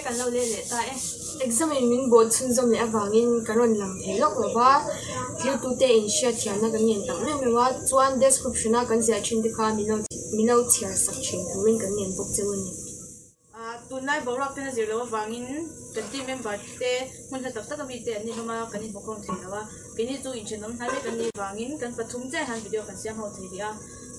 kan lo let leh ta e. Exam in min bawl chhunzawm leh avangin kan rawn lang thei lawk lo va, thiltute in hriatthiamna kan ngen tak meuh meuh a, chuan description a kan ziah thin te kha min lo min lo chhiar sak thin turin kan ngen bawk cheu a ni. Tunlai boruak ten a zir loh avangin kan team member te hmun hla tak tak ami te an ni hlawm a, kan inhmukhawm thei lo a, keini chu inthenawm hnai vek an nih avangin kan pathum chiah hian video kan siam ho thei rih a,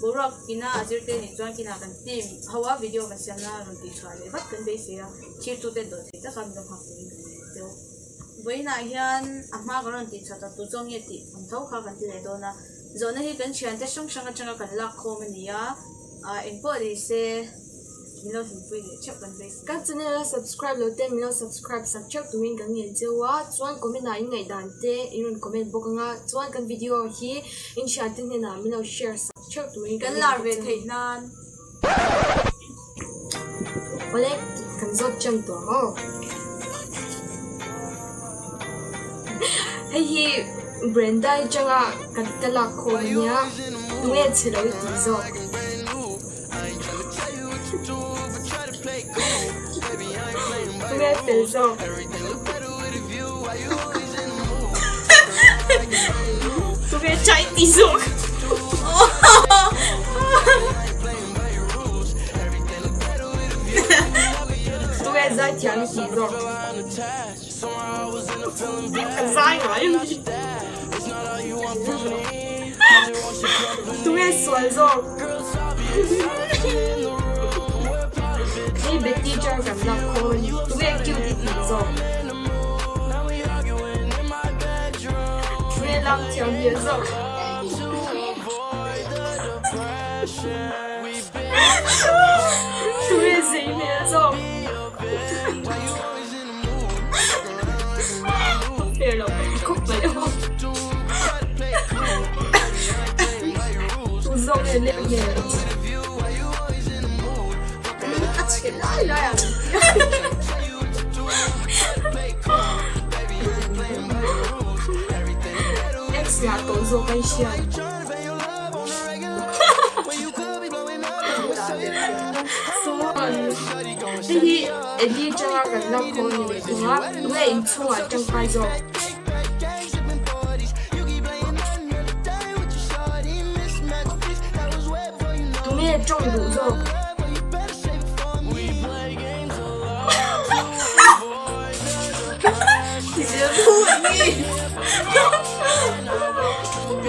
boruak ina a zir te nih chuan kinah kan team ho a video kan siamna rawn tih chhuah leh vat kan beisei a, thirtu ten dawh thei taka min lo nghak turin kan ngen cheu. Vawiinah hian a hma kan rawn tih chhuah tak tur zawng nge tih ang tho kha kan ti leh dawn a, zawhna hi kan thiante hrang hrang atanga kan lak khawm a ni a, engpawh ni se. Min lo hlimpui leh theuh kan beisei. Kan channel a subscribe lo te min lo subscribe sak theuh turin kan ngen cheu a, chuan comment ah in ngaihdan te in rawn comment bawk anga, chuan kan video hi in thian te hnenah min lo share sak theuh turin kan ngen bawk cheu. Kan lar ve theih nan. Awle kan zawt ṭan tawh ang aw. Hei hi Brenda atanga ka ka lak khawm ania, tunge chhe lo i tih zawk. Tunge fel zawk? Tunge chai ti zawk? Tunge zai thiam i tih zawk? Ka zai ngai a ni. Tunge sual zawk? Hei Betty jar kan lak khawn tunge cute i tih zawk? Tunge lak thiam hmel zawk? Tunge zei hmel zawk? Fair lo khawp mai aw. Tu zawk nge leh nge. A chhe lai lai a Ex ngah tawh zawk an hriat. Chuan hei hi Eddie atanga kan lak khawh a ni leh thung a, tunge inchhungah tangkai zawk? Tunge tawng duh zawk?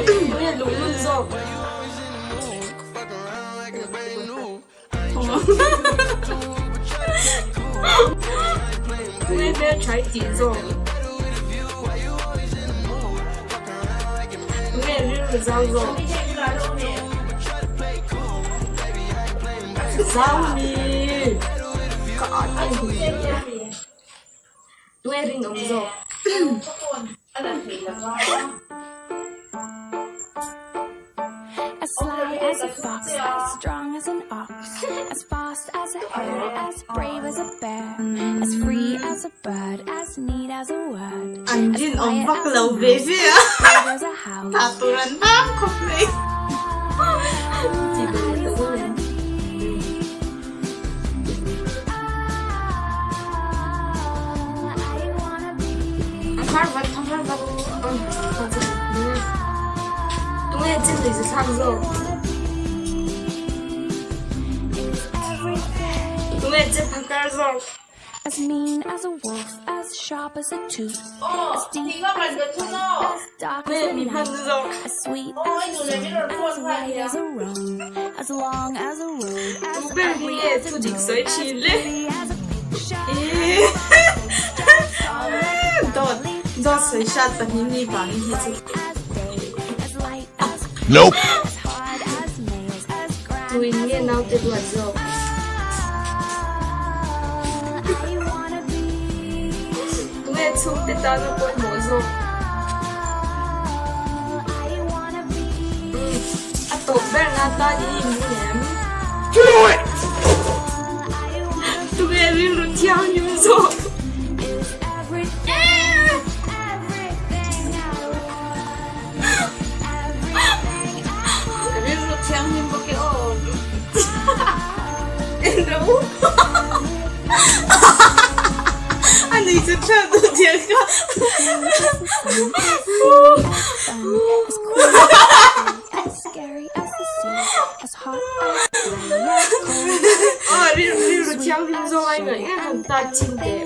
Tunge luhlul zawk? Tunge hmeltha i tih zawk? Tunge rilru zau zawk? Zau mi! Ka at a ni. Tunge rinawm zawk? As sly as a fox, as strong as an ox, as fast as a hare, as brave as a bear, as free as a bird, as neat as a word, An as rin awm quiet vak as lo a ve mouse, ve as a. brave as a Tha house. tur an tam khawp mai. Tih belh leh tawh em? Tunge chin tui chu thlak zawk? Tunge chin phakar zawk? As mean as a wolf, as sharp as a tooth, as deep as a pipe, as dark as Tunge the mi hman night, zawk? as sweet as a song, as right as a wrong, as long as a road, as Tu ber hi ugly nge as a thu dik toad, sawi as thin le? pretty as a picture. Dawt dawt sawi hrat pahnih mi vangin hi chu. As day, as light as Nope. as hard as nails, as grand Tuin as nge a naute duat zawk? I wanna be. Tunge chhungte tana pawimawh zawk? I wanna be. A tawp ber na tan i inring em? Do it! I wanna Tunge rilru thianghlim zawk? is everything, everything I want, everything I want. Rilru thianghlim bawk e aw. Enro. A nei chu tha duh dial kha. Aw rilru thianghlim zawng a ingaih nge han tar chin teh.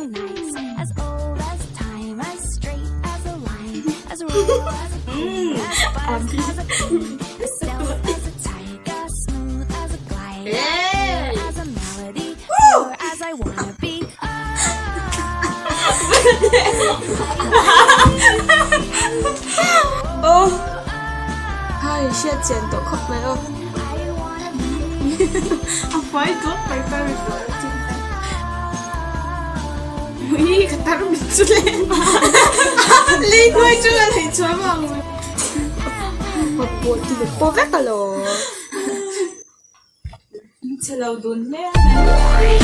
Aw hai hriat chian tawh khawp mai aw. A fai dawt mai ka ri tawh a chin kha. Ui ka tar mit chu le. Lei hnuai chu a nei chuang ang. Pawh ti leh pawh vek alawm. Chhe lo dun hle mai.